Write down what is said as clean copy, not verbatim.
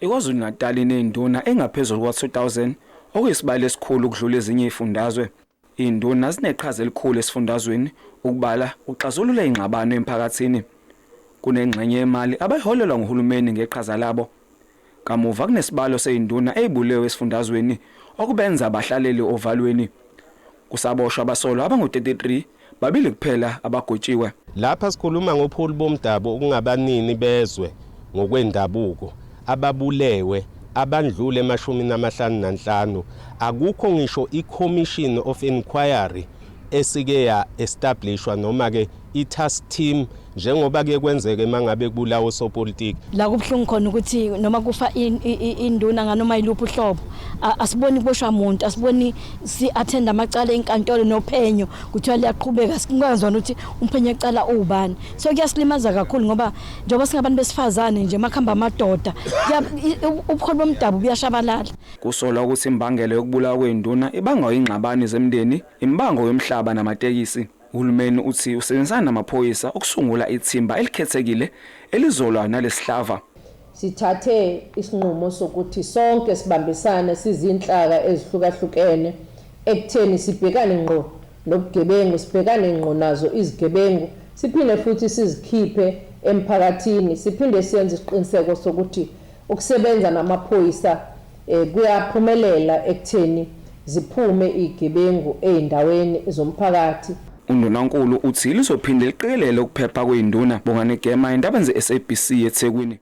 IKwaZulu-Natal inezinduna engaphezulu kwa-2000 okuyisibalo esikhulu ukudlula ezinye izifundazwe. Izinduna zineqhaza elikhulu esifundazweni ukubala ukuxazulula izingxabano emphakathini. Kunengxenye yemali abayiholelwa nguhulumeni ngeqhaza labo. Kamuva kunesibalo sezinduna ezibulewe esifundazweni okubenza bahlalele ovalweni. Kusaboshwa abasolwa abangu-33, babili kuphela abagwetshiwe. Lapha sikhuluma ngophuli bomdabu okungabanini bezwe ngokwendabuko ababulewe abandlule emashumini 55. Akukho ngisho i-commission of inquiry esike ya-establishwa noma ke i-task team njengoba kuye kwenzeke mangabe kubulawa osopolitiki. La kubuhlungu khona ukuthi noma kufa induna nganoma yiluphi uhlobo, asiboni kuboshwa muntu, asiboni si-attend amacala enkantolo nophenyo kuthiwa liyaqhubeka, singazwana ukuthi umphenyo ecala uwubani. So kuyasilimaza kakhulu ngoba njengoba singabantu besifazane nje, makuhamba amadoda, ubuholi bomdabu buyashabalala. Kusolwa ukuthi imbangela yokubulawa kwezinduna ibangwa ingxabano zemndeni, imbango yomhlaba namatekisi. Uhulumeni uthi usebenzisana namaphoyisa ukusungula ithimba elikhethekile elizolwa nalesihlava. Sithathe isinqumo sokuthi sonke sibambisane sizinhlaka ezihlukahlukene ekutheni sibhekane ngqo nobugebengu, sibhekane ngqo nazo izigebengu, siphinde futhi sizikhiphe emphakathini, siphinde senze isiqiniseko sokuthi ukusebenza namaphoyisa kuyaphumelela ekutheni ziphume izigebengu ezindaweni zomphakathi. Undunankulu uthi lizophinde liqikelele ukuphepha kwezinduna. Bongani Gema, indaba ze-SABC eThekwini.